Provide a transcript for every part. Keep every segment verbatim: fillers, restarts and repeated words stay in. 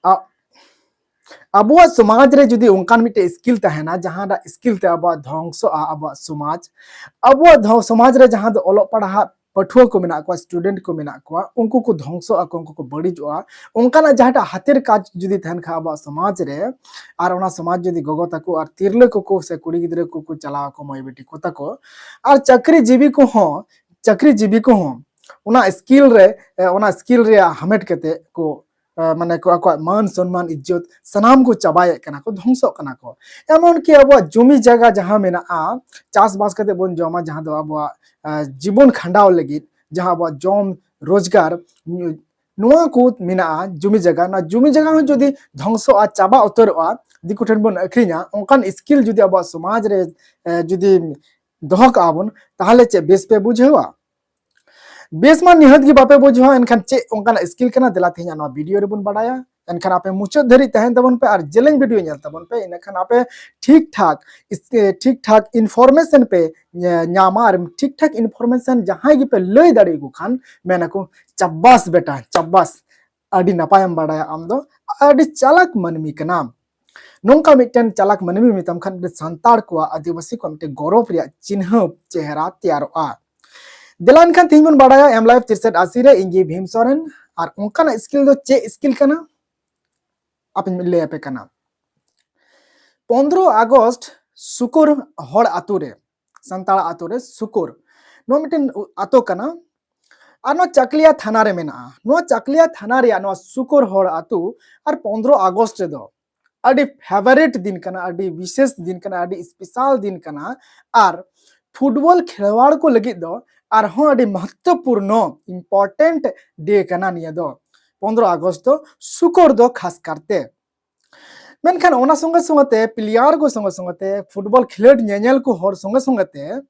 ᱟ-, ᱟᱵᱚᱣᱟᱜ ᱥᱚᱢᱟᱡᱽ ᱨᱮ ᱡᱩᱫᱤ ᱚᱱᱠᱟᱱ ᱢᱤᱫᱴᱮᱡ ᱥᱠᱤᱞ ᱛᱟᱦᱮᱱᱟ, ᱡᱟᱦᱟᱸᱴᱟᱜ ᱥᱠᱤᱞ ᱛᱮ ᱟᱵᱚᱣᱟᱜ ᱫᱷᱚᱝᱥᱚᱜᱼᱟ ᱟᱵᱚᱣᱟᱜ ᱥᱚᱢᱟᱡᱽ, ᱟᱵᱚᱣᱟᱜ ᱫᱷᱚ-, ᱥᱚᱢᱟᱡᱽ ᱨᱮ ᱡᱟᱦᱟᱸ ᱫᱚ ᱚᱞᱚᱜ ᱯᱟᱲᱦᱟᱜ ᱯᱟᱹᱴᱷᱩᱣᱟᱹ ᱠᱚ ᱢᱮᱱᱟᱜ ᱠᱚᱣᱟ, ᱥᱴᱩᱰᱮᱱᱴ ᱠᱚ ᱢᱮᱱᱟᱜ ᱠᱚᱣᱟ, ᱩᱱᱠᱩ ᱠᱚ ᱫᱷᱚᱝᱥᱚᱜ ᱟᱠᱚ, ᱩᱱᱠᱩ ᱠᱚ ᱵᱟᱹᱲᱤᱡᱚᱜᱼᱟ᱾ ᱚᱱᱠᱟᱱᱟᱜ ᱡᱟᱦᱟᱸᱴᱟᱜ ᱦᱟᱛᱮᱨ ᱠᱟᱡᱽ ᱡᱩᱫᱤ ᱛᱟᱦᱮᱱ ᱠᱷᱟᱱ ᱟᱵᱚᱣᱟᱜ ᱥᱚᱢᱟᱡᱽ ᱨᱮ, ᱟᱨ ᱚᱱᱟ ᱥᱚᱢᱟᱡᱽ ᱡᱩᱫᱤ ᱜᱚᱜᱚ ᱛᱟᱠᱚ ᱟᱨ ᱛᱤᱨᱞᱟᱹ ᱠᱚᱠᱚ ᱥᱮ ᱠᱩᱲᱤ ᱜᱤᱫᱽᱨᱟᱹ ᱠᱚᱠᱚ ᱪᱟᱞᱟᱣ ᱟᱠᱚ, ᱢᱟᱹᱭ ᱵᱤᱴᱤ ᱠᱚ ᱛᱟᱠᱚ, ᱟᱨ ᱪᱟᱹᱠᱨᱤ ᱡᱤᱵᱤ ᱠᱚᱦᱚᱸ, ᱪᱟᱹᱠᱨᱤ ᱡᱤᱵᱤ ᱠᱚᱦᱚᱸ ᱚᱱᱟ ᱥᱠᱤᱞ ᱨᱮ, ᱮ, ᱚᱱᱟ ᱥᱠᱤᱞ ᱨᱮᱭᱟᱜ ᱦᱟᱢᱮᱴ ᱠᱟᱛᱮ ᱠᱚ, ᱮ, ᱢᱟᱱᱮ ᱠᱚ ᱟᱠᱚᱣᱟᱜ ᱢᱟᱹᱱ ᱥᱚᱱᱢᱟᱱ ᱤᱡᱽᱡᱚᱛ ᱥᱟᱱᱟᱢ ᱠᱚ ᱪᱟᱵᱟᱭᱮᱫ ᱠᱟᱱᱟ ᱠᱚ, ᱫᱷᱚᱝᱥᱚᱜ ᱠᱟᱱᱟ ᱠᱚ᱾ ᱮᱢᱚᱱ ᱠᱤ ᱟᱵᱚᱣᱟᱜ ᱡᱚᱢᱤ ᱡᱟᱭᱜᱟ ᱡᱟᱦᱟᱸ ᱢᱮᱱᱟᱜᱼᱟ, ᱪᱟᱥᱵᱟᱥ ᱠᱟᱛᱮ ᱵᱚᱱ ᱡᱚᱢᱟ, ᱡᱟᱦᱟᱸ ᱫᱚ ᱟᱵᱚᱣᱟᱜ, ᱮ, ᱡᱤᱵᱚᱱ ᱠᱷᱟᱸᱰᱟᱣ ᱞᱟᱹᱜᱤᱫ, ᱡᱟᱦᱟᱸ ᱟᱵᱚᱣᱟᱜ ᱡᱚᱢ ᱨᱳᱡᱽᱜᱟᱨ, ᱱᱚᱣᱟ ᱠᱚ ᱢᱮᱱᱟᱜᱼᱟ ᱡᱚᱢᱤ ᱡᱟᱭᱜᱟ, ᱱᱚᱣᱟ ᱡᱚᱢᱤ ᱡᱟᱭᱜᱟ ᱦᱚᱸ ᱡᱩᱫᱤ ᱫᱷᱚᱝᱥᱚᱜᱼᱟ, ᱪᱟᱵᱟ ᱩᱛᱟᱹᱨᱚᱜᱼᱟ, ᱫᱤᱠᱩ ᱴᱷᱮᱱ ᱵᱚᱱ ᱟᱹᱠᱷᱨᱤᱧᱟ, ᱚᱱᱠᱟᱱ ᱥᱠᱤᱞ ᱡᱩᱫᱤ ᱟᱵᱚᱣᱟᱜ ᱥᱚᱢᱟᱡᱽ ᱨᱮ, ᱮ, ᱡᱩᱫᱤ ᱫᱚᱦᱚ ᱠᱟᱜᱼᱟ ᱵᱚᱱ, ᱛᱟᱦᱚᱞᱮ ᱪᱮᱫ ᱵᱮᱥ ᱯᱮ ᱵᱩᱡᱷᱟᱹᱣᱟ? ᱵᱮᱥ ᱢᱟ ᱱᱤᱦᱟᱹᱛ ᱜᱮ ᱵᱟᱯᱮ ᱵᱩᱡᱷᱟᱹᱣᱟ᱾ ᱮᱱᱠᱷᱟᱱ ᱪᱮᱫ ᱚᱱᱠᱟᱱᱟᱜ ᱥᱠᱤᱞ ᱠᱟᱱᱟ? ᱫᱮᱞᱟ ᱛᱮᱦᱮᱧᱟᱜ ᱱᱚᱣᱟ ᱵᱷᱤᱰᱤᱭᱳ ᱨᱮᱵᱚᱱ ᱵᱟᱲᱟᱭᱟ᱾ ᱮᱱᱠᱷᱟᱱ ᱟᱯᱮ ᱢᱩᱪᱟᱹᱫ ᱫᱷᱟᱹᱨᱤᱡ ᱛᱟᱦᱮᱱ ᱛᱟᱵᱚᱱ ᱯᱮ ᱟᱨ ᱡᱮᱞᱮᱧ ᱵᱷᱤᱰᱤᱭᱳ ᱧᱮᱞ ᱛᱟᱵᱚᱱ ᱯᱮ, ᱤᱱᱟᱹᱠᱷᱟᱱ ᱟᱯᱮ ᱴᱷᱤᱠ ᱴᱷᱟᱠ, ᱴᱷᱤᱠ ᱴᱷᱟᱠ ᱤᱱᱯᱷᱚᱨᱢᱮᱥᱚᱱ ᱯᱮ ᱧᱟᱢᱟ᱾ ᱟᱨ ᱴᱷᱤᱠ ᱴᱷᱟᱠ ᱤᱱᱯᱷᱚᱨᱢᱮᱥᱚᱱ ᱡᱟᱦᱟᱸᱭ ᱜᱮᱯᱮ ᱞᱟᱹᱭ ᱫᱟᱲᱮᱭᱟᱠᱚ ᱠᱷᱟᱱ, ᱢᱮᱱᱟᱠᱚ, "ᱪᱟᱵᱵᱟᱥ ᱵᱮᱴᱟ, ᱪᱟᱵᱵᱟᱥ, ᱟᱹᱰᱤ ᱱᱟᱯᱟᱭᱮᱢ ᱵᱟᱲᱟᱭᱟ, ᱟᱢ ᱫᱚ ᱟᱹᱰᱤ ᱪᱟᱞᱟᱠ ᱢᱟᱹᱱᱢᱤ ᱠᱟᱱᱟᱢ᱾" ᱱᱚᱝᱠᱟ ᱢᱤᱫᱴᱮᱱ ᱪᱟᱞᱟᱠ ᱢᱟᱹᱱᱢᱤ ᱢᱮᱛᱟᱢ ᱠᱷᱟᱱ, ᱥᱟᱱᱛᱟᱲ ᱠᱚᱣᱟᱜ, ᱟᱹᱫᱤᱵᱟᱹᱥᱤ ᱠᱚᱣᱟᱜ ᱢᱤᱫᱴᱮᱱ ᱜᱚᱨᱚᱵᱽ ᱨᱮᱭᱟᱜ ᱪᱤᱱᱦᱟᱹ ᱪᱮᱦᱨᱟ ᱛᱮᱭᱟᱨᱚᱜᱼᱟ᱾ ᱫᱮᱞᱟ ᱮᱱᱠᱷᱟᱱ ᱛᱮᱦᱮᱧ ᱵᱚᱱ ᱵᱟᱲᱟᱭᱟ ᱮᱢ ᱞᱟᱭᱤᱵᱷ ᱛᱤᱨᱥᱮᱴ ᱟᱥᱤ ᱨᱮ ᱤᱧ ᱜᱮ ᱵᱷᱤᱢ ᱥᱚᱨᱮᱱ᱾ ᱟᱨ ᱚᱱᱠᱟᱱᱟᱜ ᱥᱠᱤᱞ ᱫᱚ ᱪᱮᱫ ᱥᱠᱤᱞ ᱠᱟᱱᱟ? ᱟᱯᱮᱧ ᱞᱟᱹᱭ ᱟᱯᱮ ᱠᱟᱱᱟ᱾ ᱯᱚᱱᱫᱽᱨᱚ ᱟᱜᱚᱥᱴ ᱥᱩᱠᱩᱨ ᱦᱚᱲ ᱟᱛᱳ ᱨᱮ, ᱥᱟᱱᱛᱟᱲ ᱟᱛᱳ ᱨᱮ ᱥᱩᱠᱩᱨ, ᱱᱚᱣᱟ ᱢᱤᱫᱴᱮᱱ ᱟᱛᱳ ᱠᱟᱱᱟ᱾ ᱟᱨ ᱱᱚᱣᱟ ᱪᱟᱠᱞᱤᱭᱟ ᱛᱷᱟᱱᱟ ᱨᱮ ᱢᱮᱱᱟᱜᱼᱟ᱾ ᱱᱚᱣᱟ ᱪᱟᱠᱞᱤᱭᱟ ᱛᱷᱟᱱᱟ ᱨᱮᱭᱟᱜ ᱱᱚᱣᱟ ᱥᱩᱠᱩᱨ ᱦᱚᱲ ᱟᱛᱳ ᱟᱨ ᱯᱚᱱᱫᱽᱨᱚ ᱟᱜᱚᱥᱴ ᱨᱮᱫᱚ ᱟᱹᱰᱤ ᱯᱷᱮᱵᱟᱨᱮᱴ ᱫᱤᱱ ᱠᱟᱱᱟ, ᱟᱹᱰᱤ ᱵᱤᱥᱮᱥ ᱫᱤᱱ ᱠᱟᱱᱟ, ᱟᱹᱰᱤ ᱥᱯᱮᱥᱟᱞ ᱫᱤᱱ ᱠᱟᱱᱟ᱾ ᱟᱨ ᱯᱷᱩᱴᱵᱚᱞ ᱠᱷᱮᱞᱣᱟᱲ ᱠᱚ ᱞᱟᱹᱜᱤᱫ ᱫᱚ ᱟᱨᱦᱚᱸ ᱟᱹᱰᱤ ᱢᱚᱦᱚᱛᱛᱚᱯᱩᱨᱱᱚ, ᱤᱢᱯᱚᱨᱴᱮᱱᱴ ᱰᱮ ᱠᱟᱱᱟ ᱱᱤᱭᱟᱹ ᱫᱚ, ᱯᱚᱱᱫᱽᱨᱚ ᱟᱜᱚᱥᱴ ᱫᱚ, ᱥᱩᱠᱩᱨ ᱫᱚ ᱠᱷᱟᱥ ᱠᱟᱨᱛᱮ᱾ ᱢᱮᱱᱠᱷᱟᱱ ᱚᱱᱟ ᱥᱚᱸᱜᱮ ᱥᱚᱸᱜᱮ ᱛᱮ, ᱯᱞᱮᱭᱟᱨ ᱠᱚ ᱥᱚᱸᱜᱮ ᱥᱚᱸᱜᱮ ᱛᱮ, ᱯᱷᱩᱴᱵᱚᱞ ᱠᱷᱮᱞᱳᱰ ᱧᱮᱧᱮᱞ ᱠᱚ ᱦᱚᱲ ᱥᱚᱸᱜᱮ ᱥᱚᱸᱜᱮ ᱛᱮ,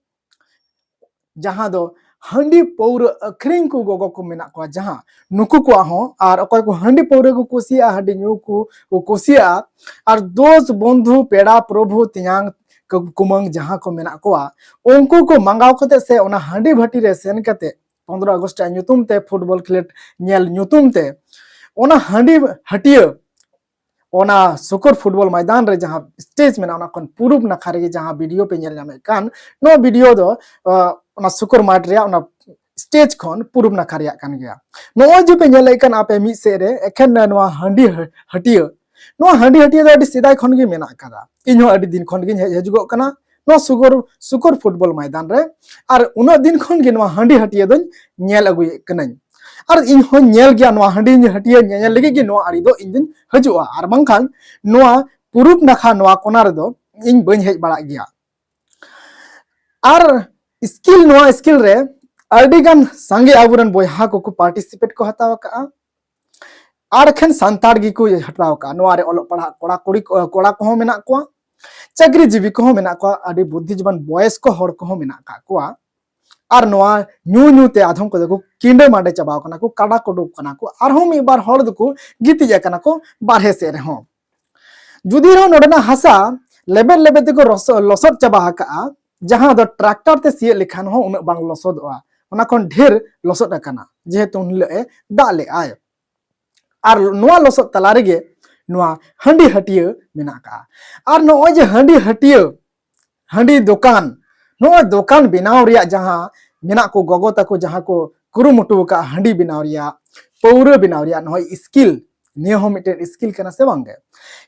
ᱡᱟᱦᱟᱸ ᱫᱚ ᱦᱟᱺᱰᱤ ᱯᱟᱹᱣᱨᱟᱹ ᱟᱹᱠᱷᱨᱤᱧ ᱠᱚ ᱜᱚᱜᱚ ᱠᱚ ᱢᱮᱱᱟᱜ ᱠᱚᱣᱟ, ᱡᱟᱦᱟᱸ ᱱᱩᱠᱩ ᱠᱚᱣᱟᱜ ᱦᱚᱸ, ᱟᱨ ᱚᱠᱚᱭ ᱠᱚ ᱦᱟᱺᱰᱤ ᱯᱟᱹᱣᱨᱟᱹ ᱠᱚ ᱠᱩᱥᱤᱭᱟᱜᱼᱟ, ᱦᱟᱺᱰᱤ ᱧᱩ ᱠᱚ, ᱠᱚ ᱠᱩᱥᱤᱭᱟᱜᱼᱟ, ᱟᱨ ᱫᱳᱥ ᱵᱚᱱᱫᱷᱩ, ᱯᱮᱲᱟ ᱯᱨᱚᱵᱷᱩ, ᱛᱮᱧᱟᱝ ᱠᱩ-, ᱠᱩᱢᱟᱹᱝ ᱡᱟᱦᱟᱸ ᱠᱚ ᱢᱮᱱᱟᱜ ᱠᱚᱣᱟ, ᱩᱱᱠᱩ ᱠᱚ ᱢᱟᱸᱜᱟᱣ ᱠᱟᱛᱮ ᱥᱮ ᱚᱱᱟ ᱦᱟᱺᱰᱤ ᱵᱷᱟᱹᱴᱤ ᱨᱮ ᱥᱮᱱ ᱠᱟᱛᱮ ᱯᱚᱱᱫᱽᱨᱚ ᱟᱜᱚᱥᱴ ᱨᱮᱭᱟᱜ ᱧᱩᱛᱩᱢ ᱛᱮ, ᱯᱷᱩᱴᱵᱚᱞ ᱠᱷᱮᱞᱳᱰ ᱧᱮᱞ ᱧᱩᱛᱩᱢ ᱛᱮ ᱚᱱᱟ ᱦᱟᱺᱰᱤ ᱦᱟᱹᱴᱤᱭᱟᱹ, ᱚᱱᱟ ᱥᱩᱠᱚᱨ ᱯᱷᱩᱴᱵᱚᱞ ᱢᱚᱭᱫᱟᱱ ᱨᱮ ᱡᱟᱦᱟᱸ ᱥᱴᱮᱡᱽ ᱢᱮᱱᱟᱜᱼᱟ, ᱚᱱᱟ ᱠᱷᱚᱱ ᱯᱩᱨᱩᱵ ᱱᱟᱠᱷᱟ ᱨᱮᱜᱮ ᱡᱟᱦᱟᱸ ᱵᱷᱤᱰᱤᱭᱳ ᱯᱮ ᱧᱮᱞ ᱧᱟᱢᱮᱫ ᱠᱟᱱ, ᱱᱚᱣᱟ ᱵᱷᱤᱰᱤᱭᱳ ᱫᱚ ᱟᱸ, ᱚᱱᱟ ᱥᱩᱠᱚᱨ ᱢᱟᱴᱷ ᱨᱮᱭᱟᱜ ᱚᱱᱟ ᱥᱴᱮᱡᱽ ᱠᱷᱚᱱ ᱯᱩᱨᱩᱵ ᱱᱟᱠᱷᱟ ᱨᱮᱭᱟᱜ ᱠᱟᱱ ᱜᱮᱭᱟ᱾ ᱱᱚᱜᱼᱚᱭ ᱡᱮ ᱯᱮ ᱧᱮᱞᱮᱫ ᱠᱟᱱ ᱟᱯᱮ ᱢᱤᱫ ᱥᱮᱫ ᱨᱮ ᱮᱠᱷᱮᱱ ᱱᱚᱣᱟ ᱦᱟᱺᱰᱤ ᱦᱟᱹ- ᱦᱟᱹᱴᱤᱭᱟᱹ, ᱱᱚᱣᱟ ᱦᱟᱺᱰᱤ ᱦᱟᱹᱴᱤᱭᱟᱹ ᱫᱚ ᱟᱹᱰᱤ ᱥᱮᱫᱟᱭ ᱠᱷᱚᱱ ᱜᱮ ᱢᱮᱱᱟᱜ ᱟᱠᱟᱫᱟ᱾ ᱤᱧ ᱦᱚᱸ ᱟᱹᱰᱤ ᱫᱤᱱ ᱠᱷᱚᱱ ᱜᱤᱧ ᱦᱮᱡ ᱦᱤᱡᱩᱜᱚᱜ ᱠᱟᱱᱟ ᱱᱚᱣᱟ ᱥᱩᱠᱚᱨ ᱥᱩᱠᱚᱨ ᱯᱷᱩᱴᱵᱚᱞ ᱢᱚᱭᱫᱟᱱ ᱨᱮ, ᱟᱨ ᱩᱱᱟᱹᱜ ᱫᱤᱱ ᱠᱷᱚᱱ ᱜᱮ ᱱᱚᱣᱟ ᱦᱟᱺᱰᱤ ᱦᱟᱹᱴᱤᱭᱟᱹ ᱫᱚᱧ ᱧᱮᱞ ᱟᱹᱜᱩᱭᱮᱫ ᱠᱟᱹᱱᱟᱹᱧ᱾ ᱟᱨ ᱤᱧ ᱦᱚᱸᱧ ᱧᱮᱞ ᱜᱮᱭᱟ ᱱᱚᱣᱟ ᱦᱟᱺᱰᱤ ᱦᱟᱹᱴᱤᱭᱟᱹ ᱧᱮᱧᱮᱞ ᱞᱟᱹᱜᱤᱫ ᱜᱮ ᱱᱚᱣᱟ ᱟᱲᱮ ᱫᱚ ᱤᱧ ᱫᱚᱧ ᱦᱤᱡᱩᱜᱼᱟ, ᱟᱨ ᱵᱟᱝᱠᱷᱟᱱ ᱱᱚᱣᱟ ᱯᱩᱨᱩᱵ ᱱᱟᱠᱷᱟ ᱱᱚᱣᱟ ᱠᱚᱱᱟ ᱨᱮᱫᱚ ᱤᱧ ᱵᱟᱹᱧ ᱦᱮᱡ ᱵᱟᱲᱟᱜ ᱜᱮᱭᱟ᱾ ᱟᱨ ᱥᱠᱤᱞ, ᱱᱚᱣᱟ ᱥᱠᱤᱞ ᱨᱮ ᱟᱹᱰᱤ ᱜᱟᱱ ᱥᱟᱸᱜᱮ ᱟᱵᱚᱨᱮᱱ ᱵᱚᱭᱦᱟ ᱠᱚᱠᱚ ᱯᱟᱨᱴᱤᱥᱤᱯᱮᱴ ᱠᱚ ᱦᱟᱛᱟᱣ ᱟᱠᱟᱫᱼᱟ᱾ ᱟᱨ ᱮᱠᱷᱮᱱ ᱥᱟᱱᱛᱟᱲ ᱜᱮᱠᱚ ᱦᱟᱛᱟᱣ ᱟᱠᱟᱫᱼᱟ᱾ ᱱᱚᱣᱟ ᱨᱮ ᱚᱞᱚᱜ ᱯᱟᱲᱦᱟᱜ ᱠᱚᱲᱟ ᱠᱩᱲᱤ ᱠᱚ, ᱠᱚᱲᱟ ᱠᱚᱦᱚᱸ ᱢᱮᱱᱟᱜ ᱠᱚᱣᱟ, ᱪᱟᱹᱠᱨᱤ ᱡᱤᱵᱤ ᱠᱚᱦᱚᱸ ᱢᱮᱱᱟᱜ ᱠᱚᱣᱟ, ᱟᱹᱰᱤ ᱵᱩᱫᱽᱫᱷᱤᱡᱤᱵᱟᱱ ᱵᱚᱭᱮᱥ ᱠᱚ ᱦᱚᱲ ᱠᱚᱦᱚᱸ ᱢᱮᱱᱟᱜ ᱟᱠᱟᱫ ᱠᱚᱣᱟ᱾ ᱟᱨ ᱱᱚᱣᱟ ᱧᱩ ᱧᱩ ᱛᱮ ᱟᱫᱷᱚᱢ ᱠᱚᱫᱚ ᱠᱚ ᱠᱤᱸᱰᱟᱹ ᱢᱟᱸᱰᱮ ᱪᱟᱵᱟᱣ ᱠᱟᱱᱟ ᱠᱚ, ᱠᱟᱰᱟ ᱠᱚᱰᱩ ᱠᱟᱱᱟ ᱠᱚ, ᱟᱨᱦᱚᱸ ᱢᱤᱫ ᱵᱟᱨ ᱦᱚᱲ ᱫᱚᱠᱚ ᱜᱤᱛᱤᱡ ᱟᱠᱟᱱᱟ ᱠᱚ ᱵᱟᱨᱦᱮ ᱥᱮᱫ ᱨᱮᱦᱚᱸ᱾ ᱡᱩᱫᱤ ᱨᱮᱦᱚᱸ ᱱᱚᱰᱮᱱᱟᱜ ᱦᱟᱥᱟ ᱞᱮᱵᱮᱫ ᱞᱮᱵᱮᱫ ᱛᱮᱠᱚ ᱨᱚᱥ-, ᱞᱚᱥᱚᱫ ᱪᱟᱵᱟ ᱟᱠᱟᱜᱼᱟ, ᱡᱟᱦᱟᱸ ᱫᱚ ᱴᱨᱟᱠᱴᱟᱨ ᱛᱮ ᱥᱤᱭᱳᱜ ᱞᱮᱠᱷᱟᱱ ᱦᱚᱸ ᱩᱱᱟᱹᱜ ᱵᱟᱝ ᱞᱚᱥᱚᱫᱚᱜᱼᱟ, ᱚᱱᱟ ᱠᱷᱚᱱ ᱰᱷᱮᱨ ᱞᱚᱥᱚᱫ ᱟᱠᱟᱱᱟ, ᱡᱮᱦᱮᱛᱩ ᱩᱱ ᱦᱤᱞᱳᱜ ᱮ ᱫᱟᱜ ᱞᱮᱜᱼᱟᱭ᱾ ᱟᱨ ᱱᱚᱣᱟ ᱞᱚᱥᱚᱫ ᱛᱟᱞᱟ ᱨᱮᱜᱮ ᱱᱚᱣᱟ ᱦᱟᱺᱰᱤ ᱦᱟᱹᱴᱤᱭᱟᱹ ᱢᱮᱱᱟᱜ ᱟᱠᱟᱜᱼᱟ᱾ ᱟᱨ ᱱᱚᱜᱼᱚᱭ ᱡᱮ ᱦᱟᱺᱰᱤ ᱦᱟᱹᱴᱤᱭᱟᱹ, ᱦᱟᱺᱰᱤ ᱫᱚᱠᱟᱱ, ᱱᱚᱜᱼᱚᱭ ᱫᱚᱠᱟᱱ ᱵᱮᱱᱟᱣ ᱨᱮᱭᱟᱜ ᱡᱟᱦᱟᱸ ᱢᱮᱱᱟᱜ ᱠᱚ ᱜᱚᱜᱚ ᱛᱟᱠᱚ, ᱡᱟᱦᱟᱸ ᱠᱚ ᱠᱩᱨᱩᱢᱩᱴᱩ ᱟᱠᱟᱫᱼᱟ ᱦᱟᱺᱰᱤ ᱵᱮᱱᱟᱣ ᱨᱮᱭᱟᱜ, ᱯᱟᱹᱣᱨᱟᱹ ᱵᱮᱱᱟᱣ ᱨᱮᱭᱟᱜ, ᱱᱚᱜᱼᱚᱭ ᱥᱠᱤᱞ, ᱱᱤᱭᱟᱹ ᱦᱚᱸ ᱢᱤᱫᱴᱮᱱ ᱥᱠᱤᱞ ᱠᱟᱱᱟ ᱥᱮ ᱵᱟᱝ ᱜᱮ?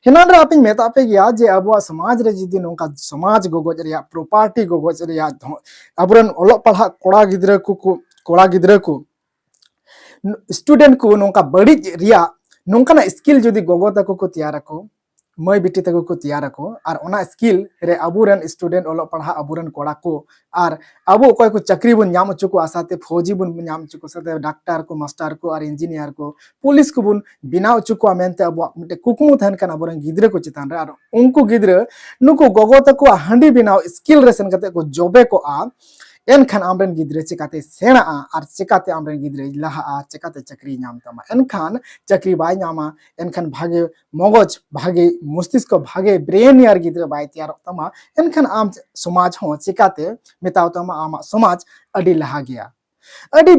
ᱦᱮᱱᱟᱱ ᱨᱮ ᱟᱯᱮᱧ ᱢᱮᱛᱟᱜ ᱯᱮ ᱜᱮᱭᱟ ᱡᱮ ᱟᱵᱚᱣᱟᱜ ᱥᱚᱢᱟᱡᱽ ᱨᱮ ᱡᱩᱫᱤ ᱱᱚᱝᱠᱟ ᱥᱚᱢᱟᱡᱽ ᱜᱚᱜᱚᱡ ᱨᱮᱭᱟᱜ, ᱯᱨᱚᱯᱟᱨᱴᱤ ᱜᱚᱜᱚᱡ ᱨᱮᱭᱟᱜ, ᱫᱷᱚ-, ᱟᱵᱚᱨᱮᱱ ᱚᱞᱚᱜ ᱯᱟᱲᱦᱟᱜ ᱠᱚᱲᱟ ᱜᱤᱫᱽᱨᱟᱹ ᱠᱚ, ᱠᱚ, ᱠᱚᱲᱟ ᱜᱤᱫᱽᱨᱟᱹ ᱠᱚ, ᱥᱴᱩᱰᱮᱱᱴ ᱠᱚ ᱱᱚᱝᱠᱟ ᱵᱟᱹᱲᱤᱡ ᱨᱮᱭᱟᱜ ᱱᱚᱝᱠᱟᱱᱟᱜ ᱥᱠᱤᱞ ᱡᱩᱫᱤ ᱜᱚᱜᱚ ᱛᱟᱠᱚ ᱠᱚ ᱛᱮᱭᱟᱨ ᱟᱠᱚ, ᱢᱟᱹᱭ ᱵᱤᱴᱤ ᱛᱟᱠᱚ ᱠᱚ ᱛᱮᱭᱟᱨ ᱟᱠᱚ, ᱟᱨ ᱚᱱᱟ ᱥᱠᱤᱞ ᱨᱮ ᱟᱵᱚᱨᱮᱱ ᱥᱴᱩᱰᱮᱱᱴ, ᱚᱞᱚᱜ ᱯᱟᱲᱦᱟᱜ ᱟᱵᱚᱨᱮᱱ ᱠᱚᱲᱟ ᱠᱚ, ᱟᱨ ᱟᱵᱚ ᱚᱠᱚᱭ ᱠᱚ ᱪᱟᱹᱠᱨᱤ ᱵᱚᱱ ᱧᱟᱢ ᱦᱚᱪᱚ ᱠᱚᱣᱟ, ᱥᱟᱶᱛᱮ ᱯᱷᱳᱡᱤ ᱵᱚᱱ ᱧᱟᱢ ᱦᱚᱪᱚ ᱠᱚᱣᱟ, ᱥᱟᱶᱛᱮ ᱰᱟᱠᱛᱟᱨ ᱠᱚ, ᱢᱟᱥᱴᱟᱨ ᱠᱚ, ᱟᱨ ᱤᱧᱡᱤᱱᱤᱭᱟᱨ ᱠᱚ, ᱯᱩᱞᱤᱥ ᱠᱚᱵᱚᱱ ᱵᱮᱱᱟᱣ ᱦᱚᱪᱚ ᱠᱚᱣᱟ ᱢᱮᱱᱛᱮ ᱟᱵᱚᱣᱟᱜ ᱢᱤᱫᱴᱮᱱ ᱠᱩᱠᱢᱩ ᱛᱟᱦᱮᱱ ᱠᱟᱱᱟ ᱟᱵᱚᱨᱮᱱ ᱜᱤᱫᱽᱨᱟᱹ ᱠᱚ ᱪᱮᱛᱟᱱ ᱨᱮ᱾ ᱟᱨ ᱩᱱᱠᱩ ᱜᱤᱫᱽᱨᱟᱹ ᱱᱩᱠᱩ ᱜᱚᱜᱚ ᱛᱟᱠᱚᱣᱟᱜ ᱦᱟᱺᱰᱤ ᱵᱮᱱᱟᱣ ᱥᱠᱤᱞ ᱨᱮ ᱥᱮᱱ ᱠᱟᱛᱮ ᱠᱚ ᱡᱚᱵᱮ ᱠᱚᱜᱼᱟ, ᱮᱱᱠᱷᱟᱱ ᱟᱢᱨᱮᱱ ᱜᱤᱫᱽᱨᱟᱹ ᱪᱮᱠᱟᱛᱮ ᱥᱮᱬᱟᱜᱼᱟ ᱟᱨ ᱪᱮᱠᱟᱛᱮ ᱟᱢᱨᱮᱱ ᱜᱤᱫᱽᱨᱟᱹᱭ ᱞᱟᱦᱟᱜᱼᱟ, ᱪᱮᱠᱟᱛᱮ ᱪᱟᱹᱠᱨᱤᱭ ᱧᱟᱢ ᱛᱟᱢᱟ? ᱮᱱᱠᱷᱟᱱ ᱪᱟᱹᱠᱨᱤ ᱵᱟᱭ ᱧᱟᱢᱟ, ᱮᱱᱠᱷᱟᱱ ᱵᱷᱟᱜᱮ ᱢᱚᱜᱚᱡᱽ, ᱵᱷᱟᱜᱮ ᱢᱚᱥᱛᱤᱥᱠᱚ, ᱵᱷᱟᱜᱮ ᱵᱨᱮᱱᱤᱭᱟᱨ ᱜᱤᱫᱽᱨᱟᱹ ᱵᱟᱭ ᱛᱮᱭᱟᱨᱚᱜ ᱛᱟᱢᱟ, ᱮᱱᱠᱷᱟᱱ ᱟᱢ ᱥᱚᱢᱟᱡᱽ ᱦᱚᱸ ᱪᱮᱠᱟᱛᱮ ᱢᱮᱛᱟᱣ ᱛᱟᱢᱟ ᱟᱢᱟᱜ ᱥᱚᱢᱟᱡᱽ ᱟᱹᱰᱤ ᱞᱟᱦᱟ ᱜᱮᱭᱟ? ᱟᱹᱰᱤ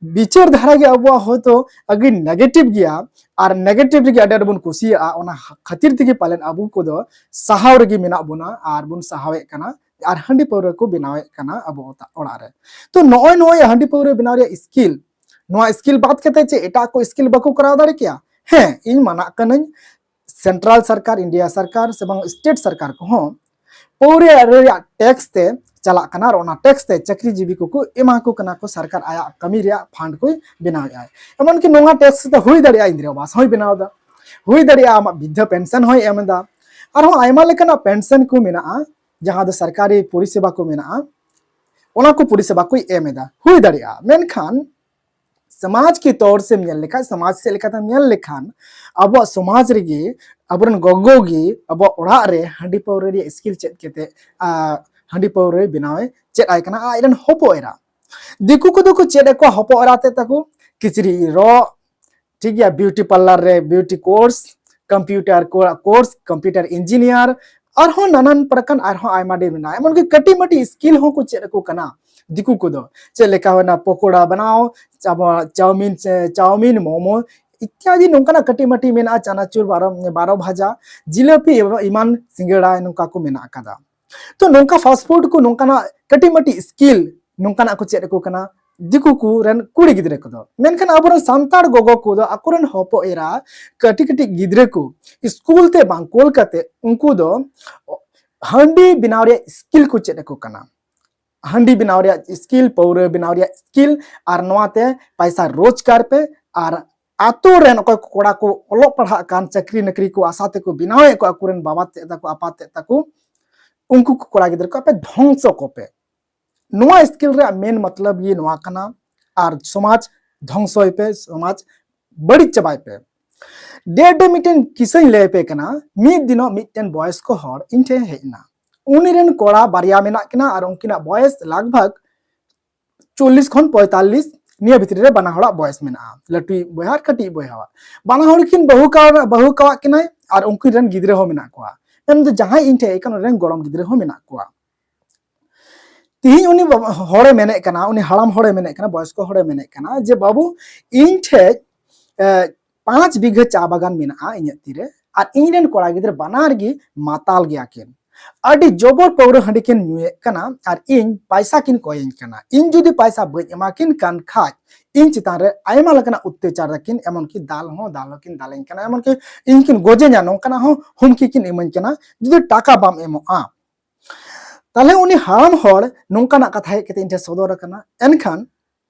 ᱵᱤᱪᱟᱹᱨ ᱫᱷᱟᱨᱟ ᱜᱮ ᱟᱵᱚᱣᱟᱜ ᱦᱚᱭᱛᱳ ᱟᱹᱰᱤ negative ᱜᱮᱭᱟ, ᱟᱨ negative ᱨᱮᱜᱮ ᱟᱹᱰᱤ ᱟᱸᱴ ᱵᱚᱱ ᱠᱩᱥᱤᱭᱟᱜᱼᱟ᱾ ᱚᱱᱟ ᱠᱷᱟᱹᱛᱤᱨ ᱛᱮᱜᱮ ᱯᱟᱞᱮᱱ ᱟᱵᱚ ᱠᱚᱫᱚ ᱥᱟᱦᱟᱣ ᱨᱮᱜᱮ ᱢᱮᱱᱟᱜ ᱵᱚᱱᱟ ᱟᱨ ᱵᱚᱱ ᱥᱟᱦᱟᱣᱮᱫ ᱠᱟᱱᱟ, ᱟᱨ ᱦᱟᱺᱰᱤ ᱯᱟᱹᱣᱨᱟᱹ ᱠᱚ ᱵᱮᱱᱟᱣᱮᱫ ᱠᱟᱱᱟ ᱟᱵᱚ ᱚᱲᱟᱜ ᱨᱮ᱾ ᱛᱚ ᱱᱚᱜᱼᱚᱭ ᱱᱚᱜᱼᱚᱭ ᱦᱟᱺᱰᱤ ᱯᱟᱹᱣᱨᱟᱹ ᱵᱮᱱᱟᱣ ᱨᱮᱭᱟᱜ skill, ᱱᱚᱣᱟ skill ᱵᱟᱫ ᱠᱟᱛᱮ ᱪᱮᱫ ᱮᱴᱟᱜ ᱠᱚ skill ᱵᱟᱠᱚ ᱠᱚᱨᱟᱣ ᱫᱟᱲᱮ ᱠᱮᱭᱟ? ᱦᱮᱸ, ᱤᱧ ᱢᱟᱱᱟᱜ ᱠᱟᱹᱱᱟᱹᱧ, central ᱥᱚᱨᱠᱟᱨ, ᱤᱱᱰᱤᱭᱟ ᱥᱚᱨᱠᱟᱨ ᱥᱮ ᱵᱟᱝ state ᱥᱚᱨᱠᱟᱨ ᱠᱚᱦᱚᱸ ᱯᱟᱹᱣᱨᱟᱹ ᱨᱮᱭᱟᱜ tax ᱛᱮ ᱪᱟᱞᱟᱜ ᱠᱟᱱᱟ, ᱟᱨ ᱚᱱᱟ tax ᱛᱮ ᱪᱟᱹᱠᱨᱤ ᱡᱤᱵᱤ ᱠᱚᱠᱚ ᱮᱢᱟ ᱠᱚ ᱠᱟᱱᱟ ᱠᱚ ᱥᱚᱨᱠᱟᱨ ᱟᱭᱟᱜ ᱠᱟᱹᱢᱤ ᱨᱮᱭᱟᱜ fund ᱠᱚᱭ ᱵᱮᱱᱟᱣᱮᱫᱼᱟ᱾ ᱮᱢᱚᱱᱠᱤ ᱱᱚᱣᱟ tax ᱛᱮ ᱦᱩᱭ ᱫᱟᱲᱮᱭᱟᱜᱼᱟ ᱤᱱᱫᱤᱨᱟ ᱟᱵᱟᱥ ᱦᱚᱸᱭ ᱵᱮᱱᱟᱣ ᱮᱫᱟ, ᱦᱩᱭ ᱫᱟᱲᱮᱭᱟᱜᱼᱟ ᱟᱢᱟᱜ ᱵᱤᱫᱽᱫᱷᱟ pension ᱦᱚᱸᱭ ᱮᱢ ᱮᱫᱟ, ᱟᱨᱦᱚᱸ ᱟᱭᱢᱟ ᱞᱮᱠᱟᱱᱟᱜ pension ᱠᱚ ᱢᱮᱱᱟᱜᱼᱟ ᱡᱟᱦᱟᱸ ᱫᱚ ᱥᱚᱨᱠᱟᱨᱤ ᱯᱚᱨᱤᱥᱮᱵᱟ ᱠᱚ ᱢᱮᱱᱟᱜᱼᱟ, ᱚᱱᱟ ᱠᱚ ᱯᱚᱨᱤᱥᱮᱵᱟ ᱠᱚᱭ ᱮᱢ ᱮᱫᱟ, ᱦᱩᱭ ᱫᱟᱲᱮᱭᱟᱜᱼᱟ᱾ ᱢᱮᱱᱠᱷᱟᱱ ᱥᱚᱢᱟᱡᱽ ᱠᱤ ᱛᱚᱨ ᱥᱮᱢ ᱧᱮᱞ ᱞᱮᱠᱷᱟᱱ, ᱥᱚᱢᱟᱡᱽ ᱥᱮᱫ ᱞᱮᱠᱟᱛᱮᱢ ᱧᱮᱞ ᱞᱮᱠᱷᱟᱱ, ᱟᱵᱚᱣᱟᱜ ᱥᱚᱢᱟᱡᱽ ᱨᱮᱜᱮ ᱟᱵᱚᱨᱮᱱ ᱜᱚᱜᱚ ᱜᱮ ᱟᱵᱚᱣᱟᱜ ᱚᱲᱟᱜ ᱨᱮ ᱦᱟᱺᱰᱤ ᱯᱟᱹᱣᱨᱟᱹ ᱨᱮᱭᱟᱜ skill ᱪᱮᱫ ᱠᱟᱛᱮ, ᱟᱨ ᱦᱟᱺᱰᱤ ᱯᱟᱹᱣᱨᱟᱹᱭ ᱵᱮᱱᱟᱣᱮ ᱪᱮᱫ ᱟᱭ ᱠᱟᱱᱟ ᱟᱡᱨᱮᱱ ᱦᱚᱯᱚᱱ ᱮᱨᱟ᱾ ᱫᱤᱠᱩ ᱠᱚᱫᱚ ᱠᱚ ᱪᱮᱫ ᱟᱠᱚᱣᱟ ᱦᱚᱯᱚᱱ ᱮᱨᱟ ᱛᱮᱫ ᱛᱟᱠᱚ, ᱠᱤᱪᱨᱤᱡ ᱨᱚᱜ, ᱴᱷᱤᱠ ᱜᱮᱭᱟ, beauty parlour ᱨᱮ beauty course, computer course, computer engineer, ᱟᱨᱦᱚᱸ ᱱᱟᱱᱟᱱ ᱯᱨᱚᱠᱟᱨ ᱟᱨᱦᱚᱸ ᱟᱭᱢᱟ ᱰᱷᱮᱨ ᱢᱮᱱᱟᱜᱼᱟ᱾ ᱮᱢᱚᱱᱠᱤ ᱠᱟᱹᱴᱤᱡ ᱢᱟᱹᱴᱤᱡ skill ᱦᱚᱸᱠᱚ ᱪᱮᱫ ᱟᱠᱚ ᱠᱟᱱᱟ ᱫᱤᱠᱩ ᱠᱚᱫᱚ, ᱪᱮᱫ ᱞᱮᱠᱟ ᱦᱩᱭᱱᱟ ᱯᱚᱠᱳᱲᱟ ᱵᱮᱱᱟᱣ, ᱟᱵᱚ ᱪᱟᱣᱢᱤᱱ, ᱪᱟᱣᱢᱤᱱ, ᱢᱳᱢᱳ ᱤᱛᱭᱟᱫᱤ ᱱᱚᱝᱠᱟᱱᱟᱜ ᱠᱟᱹᱴᱤᱡ ᱢᱟᱹᱴᱤᱡ ᱢᱮᱱᱟᱜᱼᱟ, ᱪᱟᱱᱟᱪᱩᱨ ᱵᱟᱨᱚ, ᱵᱟᱨᱚ ᱵᱷᱟᱡᱟ, ᱡᱤᱞᱟᱹᱯᱤ ᱮᱢᱟᱱ ᱥᱤᱸᱜᱟᱹᱲᱟ ᱱᱚᱝᱠᱟ ᱠᱚ ᱢᱮᱱᱟᱜ ᱟᱠᱟᱫᱟ᱾ ᱛᱚ ᱱᱚᱝᱠᱟ fast food ᱠᱚ ᱱᱚᱝᱠᱟᱱᱟᱜ ᱠᱟᱹᱴᱤᱡ ᱢᱟᱹᱴᱤᱡ skill ᱱᱚᱝᱠᱟᱱᱟᱜ ᱠᱚ ᱪᱮᱫ ᱟᱠᱚ ᱠᱟᱱᱟ ᱫᱤᱠᱩ ᱠᱚ ᱨᱮᱱ ᱠᱩᱲᱤ ᱜᱤᱫᱽᱨᱟᱹ ᱠᱚᱫᱚ᱾ ᱢᱮᱱᱠᱷᱟᱱ ᱟᱵᱚᱨᱮᱱ ᱥᱟᱱᱛᱟᱲ ᱜᱚᱜᱚ ᱠᱚᱫᱚ ᱟᱠᱚᱨᱮᱱ ᱦᱚᱯᱚᱱ ᱮᱨᱟ ᱠᱟᱹᱴᱤᱡ ᱠᱟᱹᱴᱤᱡ ᱜᱤᱫᱽᱨᱟᱹ ᱠᱚ ᱥᱠᱩᱞ ᱛᱮ ᱵᱟᱝ ᱠᱳᱞ ᱠᱟᱛᱮ ᱩᱱᱠᱩ ᱫᱚ ᱦᱟᱺᱰᱤ ᱵᱮᱱᱟᱣ ᱨᱮᱭᱟᱜ skill ᱠᱚ ᱪᱮᱫ ᱟᱠᱚ ᱠᱟᱱᱟ᱾ ᱦᱟᱺᱰᱤ ᱵᱮᱱᱟᱣ ᱨᱮᱭᱟᱜ skill, ᱯᱟᱹᱣᱨᱟᱹ ᱵᱮᱱᱟᱣ ᱨᱮᱭᱟᱜ skill, ᱟᱨ ᱱᱚᱣᱟᱛᱮ ᱯᱟᱭᱥᱟ ᱨᱳᱡᱽᱜᱟᱨ ᱯᱮ᱾ ᱟᱨ ᱟᱛᱳ ᱨᱮᱱ ᱚᱠᱚᱭ ᱠᱚ ᱠᱚᱲᱟ ᱠᱚ ᱚᱞᱚᱜ ᱯᱟᱲᱦᱟᱜ ᱠᱟᱱ, ᱪᱟᱹᱠᱨᱤ ᱱᱚᱠᱨᱤ ᱠᱚ ᱟᱥᱟ ᱛᱮᱠᱚ ᱵᱮᱱᱟᱣᱮᱫ ᱠᱚ ᱟᱠᱚᱨᱮᱱ ᱵᱟᱵᱟ ᱛᱮᱫ ᱛᱟᱠᱚ, ᱟᱯᱟ ᱛᱮᱫ ᱛᱟᱠᱚ, ᱩᱱᱠᱩ ᱠᱚ ᱠᱚᱲᱟ ᱜᱤᱫᱽᱨᱟᱹ ᱠᱚ ᱟᱯᱮ ᱫᱷᱚᱝᱥᱚ ᱠᱚᱯᱮ᱾ ᱱᱚᱣᱟ skill ᱨᱮᱭᱟᱜ main ᱢᱚᱛᱞᱚᱵ ᱜᱮ ᱱᱚᱣᱟ ᱠᱟᱱᱟ, ᱟᱨ ᱥᱚᱢᱟᱡᱽ ᱫᱷᱚᱝᱥᱚᱭ ᱯᱮ, ᱥᱚᱢᱟᱡᱽ ᱵᱟᱹᱲᱤᱡ ᱪᱟᱵᱟᱭ ᱯᱮ᱾ ᱰᱮ ᱰᱮ ᱢᱤᱫᱴᱮᱱ ᱠᱤᱥᱟᱹᱧ ᱞᱟᱹᱭ ᱟᱯᱮ ᱠᱟᱱᱟ᱾ ᱢᱤᱫ ᱫᱤᱱᱚᱜ ᱢᱤᱫᱴᱮᱱ ᱵᱚᱭᱚᱥᱠᱚ ᱦᱚᱲ ᱤᱧ ᱴᱷᱮᱱ ᱦᱮᱡ ᱮᱱᱟ᱾ ᱩᱱᱤ ᱨᱮᱱ ᱠᱚᱲᱟ ᱵᱟᱨᱭᱟ ᱢᱮᱱᱟᱜ ᱠᱤᱱᱟ ᱟᱨ ᱩᱱᱠᱤᱱᱟᱜ ᱵᱚᱭᱮᱥ ᱞᱟᱜᱽ ᱵᱷᱟᱜᱽ ᱪᱚᱞᱞᱤᱥ ᱠᱷᱚᱱ ᱯᱚᱸᱭᱛᱟᱞᱞᱤᱥ ᱱᱤᱭᱟᱹ ᱵᱷᱤᱛᱨᱤ ᱨᱮ ᱵᱟᱱᱟ ᱦᱚᱲᱟᱜ ᱵᱚᱭᱮᱥ ᱢᱮᱱᱟᱜᱼᱟ, ᱞᱟᱹᱴᱩᱭᱤᱡ ᱵᱚᱭᱦᱟ ᱟᱨ ᱠᱟᱹᱴᱤᱡ ᱵᱚᱭᱦᱟᱣᱟᱜ᱾ ᱵᱟᱱᱟ ᱦᱚᱲ ᱠᱤᱱ ᱵᱟᱹᱦᱩ ᱠᱟᱣ-, ᱵᱟᱹᱦᱩ ᱠᱟᱣᱟᱜ ᱠᱤᱱᱟᱭ ᱟᱨ ᱩᱱᱠᱤᱱ ᱨᱮᱱ ᱜᱤᱫᱽᱨᱟᱹ ᱦᱚᱸ ᱢᱮᱱᱟᱜ ᱠᱚᱣᱟ᱾ ᱢᱮᱱᱫᱚ ᱡᱟᱦᱟᱸᱭ ᱤᱧ ᱴᱷᱮᱱ ᱦᱮᱡ ᱟᱠᱟᱱ ᱩᱱᱤ ᱨᱮᱱ ᱜᱚᱲᱚᱢ ᱜᱤᱫᱽᱨᱟᱹ ᱦᱚᱸ ᱢᱮᱱᱟᱜ ᱠᱚᱣᱟ᱾ ᱛᱤᱦᱤᱧ ᱩᱱᱤ ᱵᱟᱵᱟ, ᱦᱚᱲᱮ ᱢᱮᱱᱮᱫ ᱠᱟᱱᱟ, ᱩᱱᱤ ᱦᱟᱲᱟᱢ ᱦᱚᱲᱮ ᱢᱮᱱᱮᱫ ᱠᱟᱱᱟ, ᱵᱚᱭᱚᱥᱠᱚ ᱦᱚᱲᱮ ᱢᱮᱱᱮᱫ ᱠᱟᱱᱟ ᱡᱮ, "ᱵᱟᱹᱵᱩ, ᱤᱧ ᱴᱷᱮᱡ, ᱮ, ᱯᱟᱸᱪ ᱵᱤᱜᱷᱟᱹ ᱪᱟ ᱵᱟᱜᱟᱱ ᱢᱮᱱᱟᱜᱼᱟ ᱤᱧᱟᱹᱜ ᱛᱤᱨᱮ, ᱟᱨ ᱤᱧ ᱨᱮᱱ ᱠᱚᱲᱟ ᱜᱤᱫᱽᱨᱟᱹ ᱵᱟᱱᱟᱨ ᱜᱮ ᱢᱟᱛᱟᱞ ᱜᱮᱭᱟ ᱠᱤᱱ, ᱟᱹᱰᱤ ᱡᱚᱵᱚᱨ ᱯᱟᱹᱣᱨᱟᱹ ᱦᱟᱺᱰᱤ ᱠᱤᱱ ᱧᱩᱭᱮᱫ ᱠᱟᱱᱟ, ᱟᱨ ᱤᱧ ᱯᱟᱭᱥᱟ ᱠᱤᱱ ᱠᱚᱭᱟᱹᱧ ᱠᱟᱱᱟ᱾ ᱤᱧ ᱡᱩᱫᱤ ᱯᱟᱭᱥᱟ ᱵᱟᱹᱧ ᱮᱢᱟ ᱠᱤᱱ ᱠᱟᱱ ᱠᱷᱟᱡ, ᱤᱧ ᱪᱮᱛᱟᱱ ᱨᱮ ᱟᱭᱢᱟ ᱞᱮᱠᱟᱱᱟᱜ ᱚᱛᱛᱟᱪᱟᱨ ᱫᱟᱠᱤᱱ, ᱮᱢᱚᱱ ᱠᱤ ᱫᱟᱞ ᱦᱚᱸ ᱫᱟᱞ ᱦᱚᱸᱠᱤᱱ ᱫᱟᱞᱮᱧ ᱠᱟᱱᱟ, ᱮᱢᱚᱱ ᱠᱤ ᱤᱧ ᱠᱤᱱ ᱜᱚᱡᱮᱧᱟ, ᱱᱚᱝᱠᱟᱱᱟᱜ ᱦᱚᱸ ᱦᱩᱢᱠᱤ ᱠᱤᱱ ᱤᱢᱟᱹᱧ ᱠᱟᱱᱟ ᱡᱩᱫᱤ ᱴᱟᱠᱟ ᱵᱟᱢ ᱮᱢᱚᱜᱼᱟ᱾" ᱛᱟᱦᱞᱮ ᱩᱱᱤ ᱦᱟᱲᱟᱢ ᱦᱚᱲ ᱱᱚᱝᱠᱟᱱᱟᱜ ᱠᱟᱛᱷᱟ ᱦᱮᱡ ᱠᱟᱛᱮ ᱤᱧ ᱴᱷᱮᱱ ᱥᱚᱫᱚᱨ ᱟᱠᱟᱱᱟ᱾ ᱮᱱᱠᱷᱟᱱ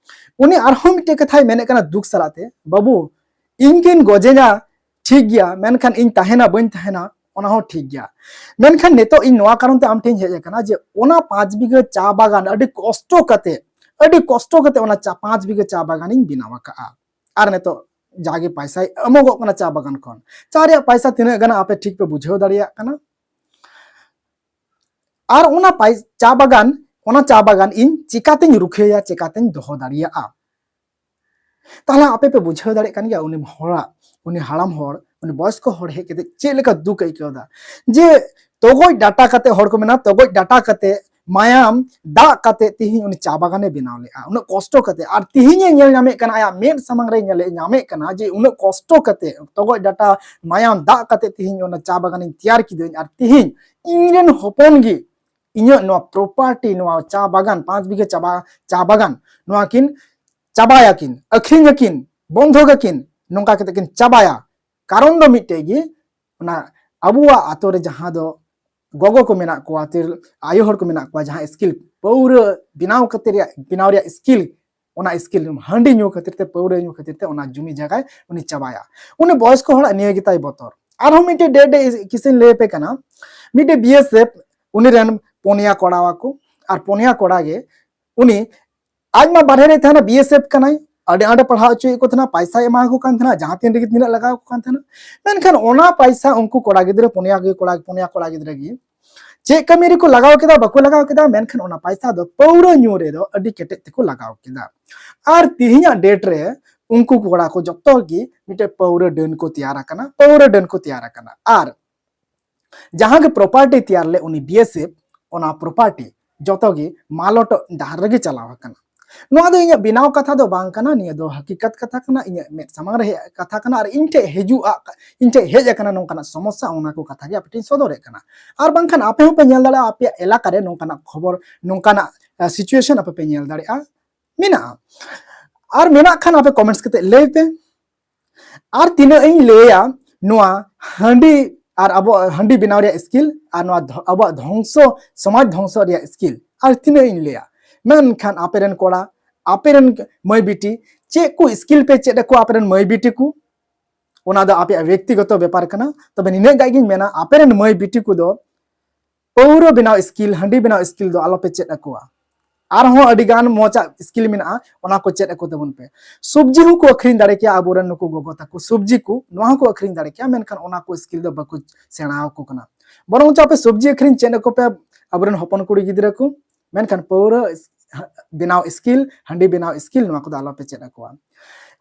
ᱩᱱᱤ ᱟᱨᱦᱚᱸ ᱢᱤᱫᱴᱮᱡ ᱠᱟᱛᱷᱟᱭ ᱢᱮᱱᱮᱫ ᱠᱟᱱᱟ ᱫᱩᱠ ᱥᱟᱞᱟᱜ ᱛᱮ, "ᱵᱟᱹᱵᱩ, ᱤᱧ ᱠᱤᱱ ᱜᱚᱡᱮᱧᱟ, ᱴᱷᱤᱠ ᱜᱮᱭᱟ, ᱢᱮᱱᱠᱷᱟᱱ ᱤᱧ ᱛᱟᱦᱮᱱᱟ ᱵᱟᱹᱧ ᱛᱟᱦᱮᱱᱟ, ᱚᱱᱟ ᱦᱚᱸ ᱴᱷᱤᱠ ᱜᱮᱭᱟ, ᱢᱮᱱᱠᱷᱟᱱ ᱱᱤᱛᱚᱜ ᱤᱧ ᱱᱚᱣᱟ ᱠᱟᱨᱚᱱ ᱛᱮ ᱟᱢ ᱴᱷᱮᱱ ᱤᱧ ᱦᱮᱡ ᱟᱠᱟᱱᱟ ᱡᱮ ᱚᱱᱟ ᱯᱟᱸᱪ ᱵᱤᱜᱷᱟᱹ ᱪᱟ ᱵᱟᱜᱟᱱ ᱟᱹᱰᱤ ᱠᱚᱥᱴᱚ ᱠᱟᱛᱮ, ᱟᱹᱰᱤ ᱠᱚᱥᱴᱚ ᱠᱟᱛᱮ ᱚᱱᱟ ᱪᱟ, ᱯᱟᱸᱪ ᱵᱤᱜᱷᱟᱹ ᱪᱟ ᱵᱟᱜᱟᱱᱤᱧ ᱵᱮᱱᱟᱣ ᱟᱠᱟᱫᱼᱟ, ᱟᱨ ᱱᱤᱛᱚᱜ ᱡᱟᱜᱮ ᱯᱟᱭᱥᱟᱭ ᱮᱢᱚᱜᱚᱜ ᱠᱟᱱᱟ ᱪᱟ ᱵᱟᱜᱟᱱ ᱠᱷᱚᱱ, ᱪᱟ ᱨᱮᱭᱟᱜ ᱯᱟᱭᱥᱟ ᱛᱤᱱᱟᱹᱜ ᱜᱟᱱ ᱟᱯᱮ ᱴᱷᱤᱠ ᱯᱮ ᱵᱩᱡᱷᱟᱹᱣ ᱫᱟᱲᱮᱭᱟᱜ ᱠᱟᱱᱟ, ᱟᱨ ᱚᱱᱟ ᱯᱟᱭ-, ᱪᱟ ᱵᱟᱜᱟᱱ, ᱚᱱᱟ ᱪᱟ ᱵᱟᱜᱟᱱ ᱤᱧ ᱪᱤᱠᱟᱛᱤᱧ ᱨᱩᱠᱷᱤᱭᱟᱹᱭᱟ, ᱪᱤᱠᱟᱛᱤᱧ ᱫᱚᱦᱚ ᱫᱟᱲᱮᱭᱟᱜᱼᱟ?" ᱛᱟᱦᱞᱮ ᱟᱯᱮ ᱯᱮ ᱵᱩᱡᱷᱟᱹᱣ ᱫᱟᱲᱮᱭᱟᱜ ᱠᱟᱱ ᱜᱮᱭᱟ, ᱩᱱᱤ ᱦᱚᱲᱟᱜ, ᱩᱱᱤ ᱦᱟᱲᱟᱢ ᱦᱚᱲ, ᱩᱱᱤ ᱵᱚᱭᱚᱥᱠᱚ ᱦᱚᱲ ᱦᱮᱡ ᱠᱟᱛᱮ ᱪᱮᱫ ᱞᱮᱠᱟ ᱫᱩᱠ ᱮ ᱟᱹᱭᱠᱟᱹᱣ ᱮᱫᱟ᱾ ᱡᱮ ᱛᱚᱜᱚᱡ ᱰᱟᱴᱟ ᱠᱟᱛᱮ, ᱦᱚᱲ ᱠᱚ ᱢᱮᱱᱟ, ᱛᱚᱜᱚᱡ ᱰᱟᱴᱟ ᱠᱟᱛᱮ, ᱢᱟᱭᱟᱢ ᱫᱟᱜ ᱠᱟᱛᱮ ᱛᱤᱦᱤᱧ ᱩᱱᱤ ᱪᱟ ᱵᱟᱜᱟᱱᱮ ᱵᱮᱱᱟᱣ ᱞᱮᱫᱼᱟ, ᱩᱱᱟᱹᱜ ᱠᱚᱥᱴᱚ ᱠᱟᱛᱮ, ᱟᱨ ᱛᱤᱦᱤᱧᱮ ᱧᱮᱞ ᱧᱟᱢᱮᱫ ᱠᱟᱱᱟ, ᱟᱭᱟᱜ ᱢᱮᱫ ᱥᱟᱢᱟᱝ ᱨᱮ ᱧᱮᱞ ᱧᱟᱢᱮᱫ ᱠᱟᱱᱟ ᱡᱮ ᱩᱱᱟᱹᱜ ᱠᱚᱥᱴᱚ ᱠᱟᱛᱮ, ᱛᱚᱜᱚᱡ ᱰᱟᱴᱟ, ᱢᱟᱭᱟᱢ ᱫᱟᱜ ᱠᱟᱛᱮ ᱛᱤᱦᱤᱧ ᱚᱱᱟ ᱪᱟ ᱵᱟᱜᱟᱱᱤᱧ ᱛᱮᱭᱟᱨ ᱠᱤᱫᱟᱹᱧ, ᱟᱨ ᱛᱤᱦᱤᱧ ᱤᱧ ᱨᱮᱱ ᱦᱚᱯᱚᱱ ᱜᱮ ᱤᱧᱟᱹᱜ ᱱᱚᱣᱟ property, ᱱᱚᱣᱟ ᱪᱟ ᱵᱟᱜᱟᱱ, ᱯᱟᱸᱪ ᱵᱤᱜᱷᱟᱹ ᱪᱟ ᱵᱟ-, ᱪᱟ ᱵᱟᱜᱟᱱ, ᱱᱚᱣᱟ ᱠᱤᱱ ᱪᱟᱵᱟᱭᱟᱠᱤᱱ, ᱟᱹᱠᱷᱨᱤᱧ ᱟᱹᱠᱤᱱ, ᱵᱚᱱᱫᱷᱚᱠ ᱟᱹᱠᱤᱱ, ᱱᱚᱝᱠᱟ ᱠᱟᱛᱮ ᱠᱤᱱ ᱪᱟᱵᱟᱭᱟ᱾ ᱠᱟᱨᱚᱱ ᱫᱚ ᱢᱤᱫᱴᱮᱡ ᱜᱮ, ᱚᱱᱟ ᱟᱵᱚᱣᱟᱜ ᱟᱛᱳ ᱨᱮ ᱡᱟᱦᱟᱸ ᱫᱚ ᱜᱚᱜᱚ ᱠᱚ ᱢᱮᱱᱟᱜ ᱠᱚᱣᱟ, ᱛᱤᱨ-, ᱟᱭᱳ ᱦᱚᱲ ᱠᱚ ᱢᱮᱱᱟᱜ ᱠᱚᱣᱟ, ᱡᱟᱦᱟᱸ skill ᱯᱟᱹᱣᱨᱟᱹ ᱵᱮᱱᱟᱣ ᱠᱟᱛᱮ ᱨᱮᱭᱟᱜ, ᱵᱮᱱᱟᱣ ᱨᱮᱭᱟᱜ skill, ᱚᱱᱟ skill ᱦᱟᱺᱰᱤ ᱧᱩ ᱠᱷᱟᱹᱛᱤᱨ ᱛᱮ, ᱯᱟᱹᱣᱨᱟᱹ ᱧᱩ ᱠᱷᱟᱹᱛᱤᱨ ᱛᱮ ᱚᱱᱟ ᱡᱩᱢᱤ ᱡᱟᱭᱜᱟᱭ ᱩᱱᱤ ᱪᱟᱵᱟᱭᱟ᱾ ᱩᱱᱤ ᱵᱚᱭᱚᱥᱠᱚ ᱦᱚᱲᱟᱜ ᱱᱤᱭᱟᱹ ᱜᱮᱛᱟᱭ ᱵᱚᱛᱚᱨ᱾ ᱟᱨᱦᱚᱸ ᱢᱤᱫᱴᱮᱡ ᱰᱮ ᱰᱮ ᱠᱤᱥᱟᱹᱧ ᱞᱟᱹᱭ ᱟᱯᱮ ᱠᱟᱱᱟ᱾ ᱢᱤᱫᱴᱮᱡ BSF, ᱩᱱᱤ ᱨᱮᱱ ᱯᱩᱱᱭᱟ ᱠᱚᱲᱟ ᱟᱠᱚ, ᱟᱨ ᱯᱩᱱᱭᱟ ᱠᱚᱲᱟ ᱜᱮ ᱩᱱᱤ, ᱟᱡ ᱢᱟ ᱵᱟᱨᱦᱮ ᱨᱮ ᱛᱟᱦᱮᱱᱟ, BSF ᱠᱟᱱᱟᱭ, ᱟᱹᱰᱤ ᱟᱸᱴᱮ ᱯᱟᱲᱦᱟᱣ ᱦᱚᱪᱚᱭᱮᱫ ᱠᱚ ᱛᱟᱦᱮᱱᱟ, ᱯᱟᱭᱥᱟᱭ ᱮᱢᱟ ᱠᱚ ᱠᱟᱱ ᱛᱟᱦᱮᱱᱟ, ᱡᱟᱦᱟᱸ ᱛᱤᱱ ᱨᱮᱜᱮ ᱛᱤᱱᱟᱹᱜ ᱞᱟᱜᱟᱣ ᱠᱚ ᱠᱟᱱ ᱛᱟᱦᱮᱱᱟ᱾ ᱢᱮᱱᱠᱷᱟᱱ ᱚᱱᱟ ᱯᱟᱭᱥᱟ ᱩᱱᱠᱩ ᱠᱚᱲᱟ ᱜᱤᱫᱽᱨᱟᱹ, ᱯᱩᱱᱭᱟ ᱜᱮ ᱠᱚᱲᱟ, ᱯᱩᱱᱭᱟ ᱠᱚᱲᱟ ᱜᱤᱫᱽᱨᱟᱹ ᱜᱮ ᱪᱮᱫ ᱠᱟᱹᱢᱤ ᱨᱮᱠᱚ ᱞᱟᱜᱟᱣ ᱠᱮᱫᱟ, ᱵᱟᱠᱚ ᱞᱟᱜᱟᱣ ᱠᱮᱫᱟ, ᱢᱮᱱᱠᱷᱟᱱ ᱚᱱᱟ ᱯᱟᱭᱥᱟ ᱫᱚ ᱯᱟᱹᱣᱨᱟᱹ ᱧᱩ ᱨᱮᱫᱚ ᱟᱹᱰᱤ ᱠᱮᱴᱮᱡ ᱛᱮᱠᱚ ᱞᱟᱜᱟᱣ ᱠᱮᱫᱟ᱾ ᱟᱨ ᱛᱤᱦᱤᱧᱟᱜ date ᱨᱮ ᱩᱱᱠᱩ ᱠᱚᱲᱟ ᱠᱚ ᱡᱚᱛᱚ ᱜᱮ ᱢᱤᱫᱴᱮᱡ ᱯᱟᱹᱣᱨᱟᱹ ᱰᱟᱹᱱ ᱠᱚ ᱛᱮᱭᱟᱨ ᱟᱠᱟᱱᱟ, ᱯᱟᱹᱣᱨᱟᱹ ᱰᱟᱹᱱ ᱠᱚ ᱛᱮᱭᱟᱨ ᱟᱠᱟᱱᱟ᱾ ᱟᱨ ᱡᱟᱦᱟᱸ ᱜᱮ property ᱛᱮᱭᱟᱨ ᱞᱮᱫ ᱩᱱᱤ BSF, ᱚᱱᱟ property ᱡᱚᱛᱚ ᱜᱮ ᱢᱟᱞᱚᱴᱚᱜ ᱰᱟᱦᱟᱨ ᱨᱮᱜᱮ ᱪᱟᱞᱟᱣ ᱟᱠᱟᱱᱟ᱾ ᱱᱚᱣᱟ ᱫᱚ ᱤᱧᱟᱹᱜ ᱵᱮᱱᱟᱣ ᱠᱟᱛᱷᱟ ᱫᱚ ᱵᱟᱝ ᱠᱟᱱᱟ, ᱱᱤᱭᱟᱹ ᱫᱚ ᱦᱟᱹᱠᱤᱠᱟᱛ ᱠᱟᱛᱷᱟ ᱠᱟᱱᱟ, ᱤᱧᱟᱹᱜ ᱢᱮᱫ ᱥᱟᱢᱟᱝ ᱨᱮ ᱦᱮᱡ ᱠᱟᱛᱷᱟ ᱠᱟᱱᱟ, ᱟᱨ ᱤᱧ ᱴᱷᱮᱡ ᱦᱤᱡᱩᱜᱼᱟ, ᱤᱧ ᱴᱷᱮᱡ ᱦᱮᱡ ᱟᱠᱟᱱᱟ ᱱᱚᱝᱠᱟᱱᱟᱜ ᱥᱚᱢᱚᱥᱥᱟ, ᱚᱱᱟ ᱠᱚ ᱠᱟᱛᱷᱟ ᱜᱮ ᱟᱯᱮ ᱴᱷᱮᱱ ᱥᱚᱫᱚᱨᱮᱫ ᱠᱟᱱᱟ᱾ ᱟᱨ ᱵᱟᱝᱠᱷᱟᱱ ᱟᱯᱮ ᱦᱚᱸᱯᱮ ᱧᱮᱞ ᱫᱟᱲᱮᱭᱟᱜᱼᱟ, ᱟᱯᱮᱭᱟᱜ ᱮᱞᱟᱠᱟ ᱨᱮ ᱱᱚᱝᱠᱟᱱᱟᱜ ᱠᱷᱚᱵᱚᱨ, ᱱᱚᱝᱠᱟᱱᱟᱜ situation ᱟᱯᱮ ᱯᱮ ᱧᱮᱞ ᱫᱟᱲᱮᱭᱟᱜᱼᱟ, ᱢᱮᱱᱟᱜᱼᱟ᱾ ᱟᱨ ᱢᱮᱱᱟᱜ ᱠᱷᱟᱱ ᱟᱯᱮ comments ᱠᱟᱛᱮ ᱞᱟᱹᱭ ᱯᱮ᱾ ᱟᱨ ᱛᱤᱱᱟᱹᱜ ᱤᱧ ᱞᱟᱹᱭᱟ ᱱᱚᱣᱟ ᱦᱟᱺᱰᱤ ᱟᱨ ᱟᱵᱚ ᱦᱟᱺᱰᱤ ᱵᱮᱱᱟᱣ ᱨᱮᱭᱟᱜ skill ᱟᱨ ᱱᱚᱣᱟ ᱫᱷᱚ-, ᱟᱵᱚᱣᱟᱜ ᱫᱷᱚᱝᱥᱚ, ᱥᱚᱢᱟᱡᱽ ᱫᱷᱚᱝᱥᱚ ᱨᱮᱭᱟᱜ skill, ᱟᱨ ᱛᱤᱱᱟᱹᱜ ᱤᱧ ᱞᱟᱹᱭᱟ? ᱢᱮᱱᱠᱷᱟᱱ ᱟᱯᱮ ᱨᱮᱱ ᱠᱚᱲᱟ, ᱟᱯᱮ ᱨᱮᱱ ᱢᱟᱹᱭ ᱵᱤᱴᱤ, ᱪᱮᱫ ᱠᱚ skill ᱯᱮ ᱪᱮᱫ ᱟᱠᱚᱣᱟ ᱟᱯᱮ ᱨᱮᱱ ᱢᱟᱹᱭ ᱵᱤᱴᱤ ᱠᱚ, ᱚᱱᱟ ᱫᱚ ᱟᱯᱮᱭᱟᱜ ᱵᱮᱠᱛᱤᱜᱚᱛᱚ ᱵᱮᱯᱟᱨ ᱠᱟᱱᱟ᱾ ᱛᱚᱵᱮ ᱱᱤᱱᱟᱹᱜ ᱜᱟᱱ ᱜᱤᱧ ᱢᱮᱱᱟ, ᱟᱯᱮ ᱨᱮᱱ ᱢᱟᱹᱭ ᱵᱤᱴᱤ ᱠᱚᱫᱚ ᱯᱟᱹᱣᱨᱟᱹ ᱵᱮᱱᱟᱣ skill, ᱦᱟᱺᱰᱤ ᱵᱮᱱᱟᱣ skill ᱫᱚ ᱟᱞᱚᱯᱮ ᱪᱮᱫ ᱟᱠᱚᱣᱟ᱾ ᱟᱨᱦᱚᱸ ᱟᱹᱰᱤ ᱜᱟᱱ ᱢᱚᱡᱟᱜ skill ᱢᱮᱱᱟᱜᱼᱟ, ᱚᱱᱟ ᱠᱚ ᱪᱮᱫ ᱟᱠᱚ ᱛᱟᱵᱚᱱ ᱯᱮ᱾ ᱥᱚᱵᱽᱡᱤ ᱦᱚᱸᱠᱚ ᱟᱹᱠᱷᱨᱤᱧ ᱫᱟᱲᱮ ᱠᱮᱭᱟ ᱟᱵᱚᱨᱮᱱ ᱱᱩᱠᱩ ᱜᱚᱜᱚ ᱛᱟᱠᱚ, ᱥᱚᱵᱽᱡᱤ ᱠᱚ, ᱱᱚᱣᱟ ᱦᱚᱸᱠᱚ ᱟᱹᱠᱷᱨᱤᱧ ᱫᱟᱲᱮ ᱠᱮᱭᱟ, ᱢᱮᱱᱠᱷᱟᱱ ᱚᱱᱟ ᱠᱚ skill ᱫᱚ ᱵᱟᱠᱚ ᱥᱮᱬᱟ ᱟᱠᱚ ᱠᱟᱱᱟ᱾ ᱵᱚᱨᱚᱝ ᱪᱚ ᱟᱯᱮ ᱥᱚᱵᱽᱡᱤ ᱟᱹᱠᱷᱨᱤᱧ ᱪᱮᱫ ᱟᱠᱚ ᱯᱮ ᱟᱵᱚᱨᱮᱱ ᱦᱚᱯᱚᱱ ᱠᱩᱲᱤ ᱜᱤᱫᱽᱨᱟᱹ ᱠᱚ, ᱢᱮᱱᱠᱷᱟᱱ ᱯᱟᱹᱣᱨᱟᱹ ᱵᱮᱱᱟᱣ skill, ᱦᱟᱺᱰᱤ ᱵᱮᱱᱟᱣ skill, ᱱᱚᱣᱟ ᱠᱚᱫᱚ ᱟᱞᱚᱯᱮ ᱪᱮᱫ ᱟᱠᱚᱣᱟ᱾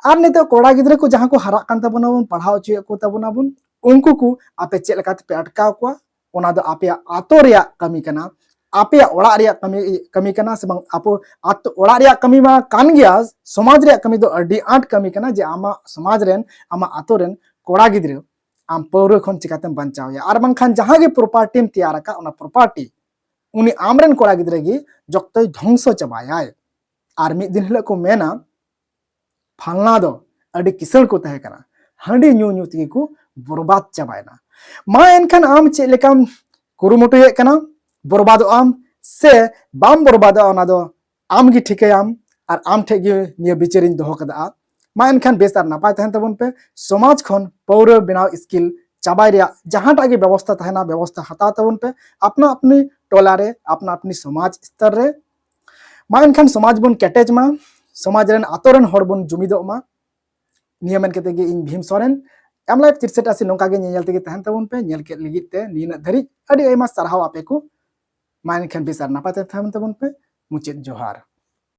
ᱟᱨ ᱱᱤᱛᱚᱜ ᱠᱚᱲᱟ ᱜᱤᱫᱽᱨᱟᱹ ᱠᱚ ᱡᱟᱦᱟᱸ ᱠᱚ ᱦᱟᱨᱟᱜ ᱠᱟᱱ ᱛᱟᱵᱚᱱᱟ ᱵᱚᱱ, ᱯᱟᱲᱦᱟᱣ ᱦᱚᱪᱚᱭᱮᱫ ᱠᱚ ᱛᱟᱵᱚᱱᱟ ᱵᱚᱱ, ᱩᱱᱠᱩ ᱠᱚ ᱟᱯᱮ ᱪᱮᱫ ᱞᱮᱠᱟ ᱛᱮᱯᱮ ᱟᱴᱠᱟᱣ ᱠᱚᱣᱟ, ᱚᱱᱟ ᱫᱚ ᱟᱯᱮᱭᱟᱜ ᱟᱛᱳ ᱨᱮᱭᱟᱜ ᱠᱟᱹᱢᱤ ᱠᱟᱱᱟ, ᱟᱯᱮᱭᱟᱜ ᱚᱲᱟᱜ ᱨᱮᱭᱟᱜ ᱠᱟᱹᱢᱤ, ᱠᱟᱹᱢᱤ ᱠᱟᱱᱟ ᱥᱮ ᱵᱟᱝ? ᱟᱯᱚ-, ᱟᱛᱳ, ᱚᱲᱟᱜ ᱨᱮᱭᱟᱜ ᱠᱟᱹᱢᱤ ᱢᱟ ᱠᱟᱱ ᱜᱮᱭᱟ, ᱥᱚᱢᱟᱡᱽ ᱨᱮᱭᱟᱜ ᱠᱟᱹᱢᱤ ᱫᱚ ᱟᱹᱰᱤ ᱟᱸᱴ ᱠᱟᱹᱢᱤ ᱠᱟᱱᱟ, ᱡᱮ ᱟᱢᱟᱜ ᱥᱚᱢᱟᱡᱽ ᱨᱮᱱ, ᱟᱢᱟᱜ ᱟᱛᱳ ᱨᱮᱱ ᱠᱚᱲᱟ ᱜᱤᱫᱽᱨᱟᱹ ᱟᱢ ᱯᱟᱹᱣᱨᱟᱹ ᱠᱷᱚᱱ ᱪᱤᱠᱟᱛᱮᱢ ᱵᱟᱧᱪᱟᱣᱮᱭᱟ, ᱟᱨ ᱵᱟᱝᱠᱷᱟᱱ ᱡᱟᱦᱟᱸ ᱜᱮ propertyᱢ ᱛᱮᱭᱟᱨ ᱟᱠᱟᱫ, ᱚᱱᱟ property ᱩᱱᱤ ᱟᱢᱨᱮᱱ ᱠᱚᱲᱟ ᱜᱤᱫᱽᱨᱟᱹ ᱜᱮ ᱡᱚᱛᱚᱭ ᱫᱷᱚᱝᱥᱚ ᱪᱟᱵᱟᱭᱟᱭ᱾ ᱟᱨ ᱢᱤᱫ ᱫᱤᱱ ᱦᱤᱞᱳᱜ ᱠᱚ ᱢᱮᱱᱟ, ᱯᱷᱟᱞᱱᱟ ᱫᱚ ᱟᱹᱰᱤ ᱠᱤᱥᱟᱹᱬ ᱠᱚ ᱛᱟᱦᱮᱸ ᱠᱟᱱᱟ, ᱦᱟᱺᱰᱤ ᱧᱩ ᱧᱩ ᱛᱮᱜᱮ ᱠᱚ ᱵᱚᱨᱵᱟᱫ ᱪᱟᱵᱟᱭᱮᱱᱟ᱾ ᱢᱟ ᱮᱱᱠᱷᱟᱱ ᱟᱢ ᱪᱮᱫ ᱞᱮᱠᱟᱢ ᱠᱩᱨᱩᱢᱩᱴᱩᱭᱮᱫ ᱠᱟᱱᱟ, ᱵᱚᱨᱵᱟᱫᱚᱜ ᱟᱢ ᱥᱮ ᱵᱟᱢ ᱵᱚᱨᱵᱟᱫᱚᱜᱼᱟ, ᱚᱱᱟ ᱫᱚ ᱟᱢ ᱜᱮ ᱴᱷᱤᱠᱟᱹᱭᱟᱢ᱾ ᱟᱨ ᱟᱢ ᱴᱷᱮᱡ ᱜᱮ ᱱᱤᱭᱟᱹ ᱵᱤᱪᱟᱹᱨᱤᱧ ᱫᱚᱦᱚ ᱠᱟᱫᱟ᱾ ᱢᱟ ᱮᱱᱠᱷᱟᱱ ᱵᱮᱥ ᱟᱨ ᱱᱟᱯᱟᱭ ᱛᱟᱦᱮᱱ ᱛᱟᱵᱚᱱ ᱯᱮ᱾ ᱥᱚᱢᱟᱡᱽ ᱠᱷᱚᱱ ᱯᱟᱹᱣᱨᱟᱹ ᱵᱮᱱᱟᱣ skill ᱪᱟᱵᱟᱭ ᱨᱮᱭᱟᱜ ᱡᱟᱦᱟᱸᱴᱟᱜ ᱜᱮ ᱵᱮᱵᱚᱥᱛᱷᱟ ᱛᱟᱦᱮᱱᱟ, ᱵᱮᱵᱚᱥᱛᱷᱟ ᱦᱟᱛᱟᱣ ᱛᱟᱵᱚᱱ ᱯᱮ᱾ ᱟᱯᱱᱟ ᱟᱯᱱᱤ ᱴᱚᱞᱟ ᱨᱮ, ᱟᱯᱱᱟ ᱟᱯᱱᱤ ᱥᱚᱢᱟᱡᱽ ᱥᱛᱚᱨ ᱨᱮ᱾ ᱢᱟ ᱮᱱᱠᱷᱟᱱ ᱥᱚᱢᱟᱡᱽ ᱵᱚᱱ ᱠᱮᱴᱮᱡ ᱢᱟ, ᱥᱚᱢᱟᱡᱽ ᱨᱮᱱ ᱟᱛᱳ ᱨᱮᱱ ᱦᱚᱲ ᱵᱚᱱ ᱡᱩᱢᱤᱫᱚᱜ ᱢᱟ᱾ ᱱᱤᱭᱟᱹ ᱢᱮᱱ ᱠᱟᱛᱮ ᱜᱮ ᱤᱧ ᱵᱷᱤᱢ ᱥᱚᱨᱮᱱ, M Life ᱛᱤᱨᱥᱟᱴ ᱟᱥᱤ ᱱᱚᱝᱠᱟ ᱜᱮ ᱧᱮᱧᱮᱞ ᱛᱮᱜᱮ ᱛᱟᱦᱮᱱ ᱛᱟᱵᱚᱱ ᱯᱮ᱾ ᱧᱮᱞ ᱠᱮᱫ ᱞᱟᱹᱜᱤᱫ ᱛᱮ ᱱᱤᱱᱟᱹᱜ ᱫᱷᱟᱹᱨᱤᱡ ᱟᱹᱰᱤ ᱟᱭᱢᱟ ᱥᱟᱨᱦᱟᱣ ᱟᱯᱮ ᱠᱚ᱾ ᱢᱟ ᱮᱱᱠᱷᱟᱱ ᱵᱮᱥ ᱟᱨ ᱱᱟᱯᱟᱭ ᱛᱮ ᱛᱟᱦᱮᱱ ᱛᱟᱵᱚᱱ ᱯᱮ᱾ ᱢᱩᱪᱟᱹᱫ ᱡᱚᱦᱟᱨ᱾